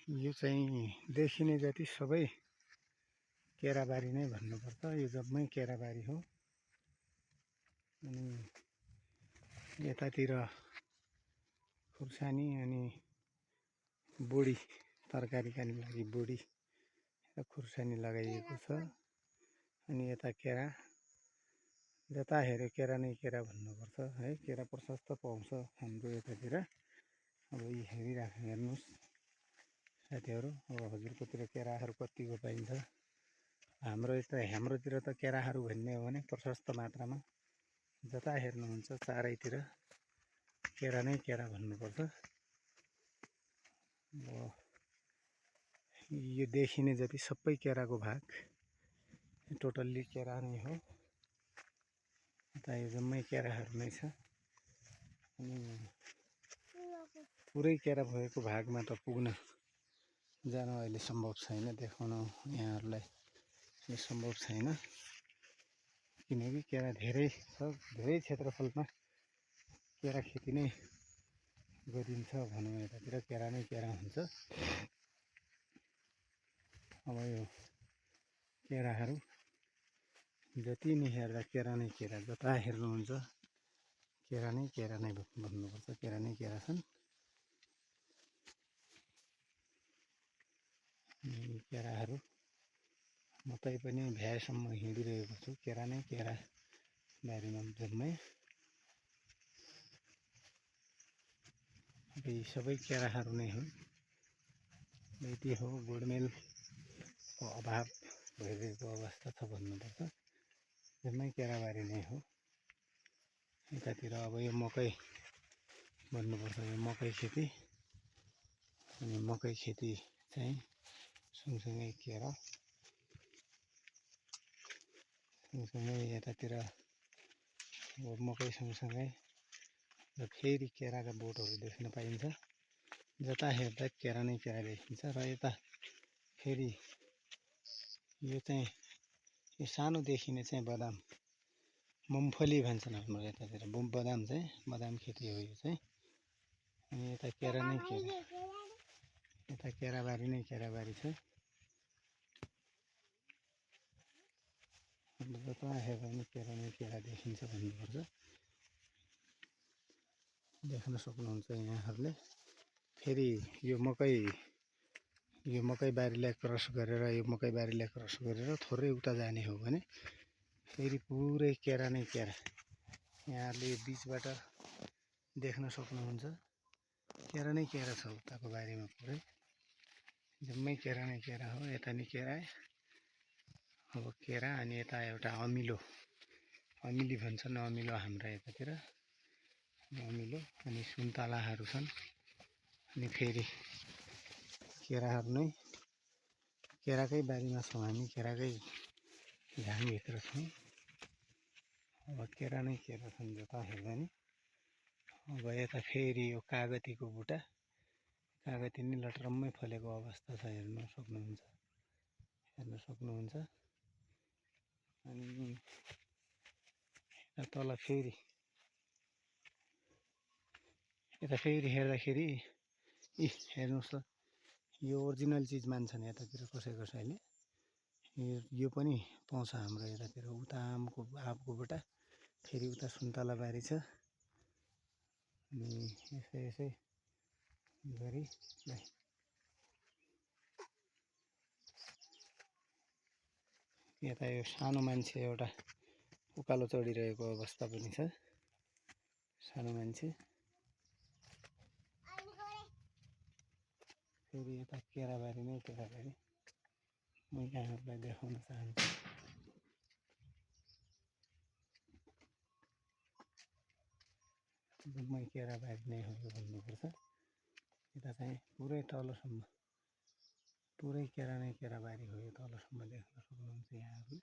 यो चाहिँ देखिने जति सबै केराबारी नै भन्नुपर्छ। यो जम्मै केराबारी हो। अनि यतातिर खुर्सानी अनि बोडी तरकारीका लागि बोडी र खुर्सानी लगाइएको छ। अनि यता केरा, जता हेऱ्यो केरा नै केरा भन्नुपर्छ है। केरा प्रशस्त पाउँछ हाम्रो यतातिर। अब यी हेर्नुहोस् साथीहरू, अब हजुरकोतिर केराहरू कतिको पाइन्छ। हाम्रोतिर त केराहरू भन्ने हो भने प्रशस्त मात्रामा जता हेर्नुहुन्छ चारैतिर केरा नै केरा भन्नुपर्छ। यो देखिने जति सबै केराको भाग, टोटल्ली केरा नै हो। यता यो जम्मै केराहरू नै छ। अनि पुरै केरा भएको भागमा त पुग्न जान अहिले सम्भव छैन, देखाउन यहाँहरूलाई यो सम्भव छैन। किनकि केरा धेरै छ, धेरै क्षेत्रफलमा केरा खेती नै गरिन्छ भनौँ। यतातिर केरा नै केरा हुन्छ। अब यो केराहरू जति नै हेर्दा केरा नै केरा, जता हेर्नुहुन्छ केरा नै भन्नुपर्छ। केरा नै केरा छन्। केराहरू म पनि भ्याएसम्म हिँडिरहेको छु। केरा नै केरा बारीमा जम्मै। यी सबै केराहरू नै हुन्। यति हो, गोडमेलको अभाव भइरहेको अवस्था छ भन्नुपर्छ। जम्मै केराबारी नै हो। यतातिर अब यो मकै भन्नुपर्छ, यो मकै खेती। अनि मकै खेती चाहिँ सँगसँगै केरा, सँगसँगै यतातिर अब मकै सँगसँगै र फेरि केराका बोटहरू देख्न पाइन्छ। जता हेर्दा केरा नै केरा देखिन्छ। र यता फेरि यो चाहिँ यो सानो देखिने चाहिँ बदाम, मुम्फली भन्छन् हाम्रो यतातिर। बदाम चाहिँ बदाम खेती हो यो चाहिँ। अनि यता केरा नै केरा, यता केराबारी नै केराबारी छ। जता हेर्दा पनि केरा नै केरा देखिन्छ भन्नुपर्छ। देख्न सक्नुहुन्छ यहाँहरूले। फेरि यो मकै बारीलाई क्रस गरेर, यो मकै बारीलाई क्रस गरेर थोरै उता जाने हो भने फेरि पुरै केरा नै केरा। यहाँहरूले यो बिचबाट देख्न सक्नुहुन्छ केरा नै केरा छ। उताको बारीमा पुरै जम्मै केरा नै केरा हो। यता नि केरा, अब केरा। अनि यता एउटा अमिली भन्छन्, अमिलो हाम्रा यतातिर अमिलो। अनि सुन्तलाहरू छन्। अनि फेरि केराहरू नै, केराकै बारीमा छौँ हामी, केराकै झाङभित्र छौँ। अब केरा नै केरा छन् जता हेर्दा नि। अब यता फेरि यो कागतीको बुट्टा, कागती नि लटरम्मै फलेको अवस्था छ, हेर्न सक्नुहुन्छ। अनि तल फेरि यता फेरि हेर्दाखेरि हेर्नुहोस् त, यो ओरिजिनल चिज मान्छन् यतातिर कसैले। यो पनि पाउँछ हाम्रो यतातिर। उता आँपको बुट्टा, फेरि उता सुन्तला बारी छ। अनि यसै गरी यता यो सानो मान्छे एउटा उकालो चढिरहेको अवस्था पनि छ। सानो मान्छे फेरि यता केराबारी नै केराबारी म यहाँहरूलाई देखाउन चाहन्छु। जम्मै केराबारी नै हो यो भन्नुपर्छ। यता चाहिँ पुरै तलसम्म पुरै केरा नै केराबारी हो। यो तलसम्म देख्न सक्नुहुन्छ यहाँहरूले।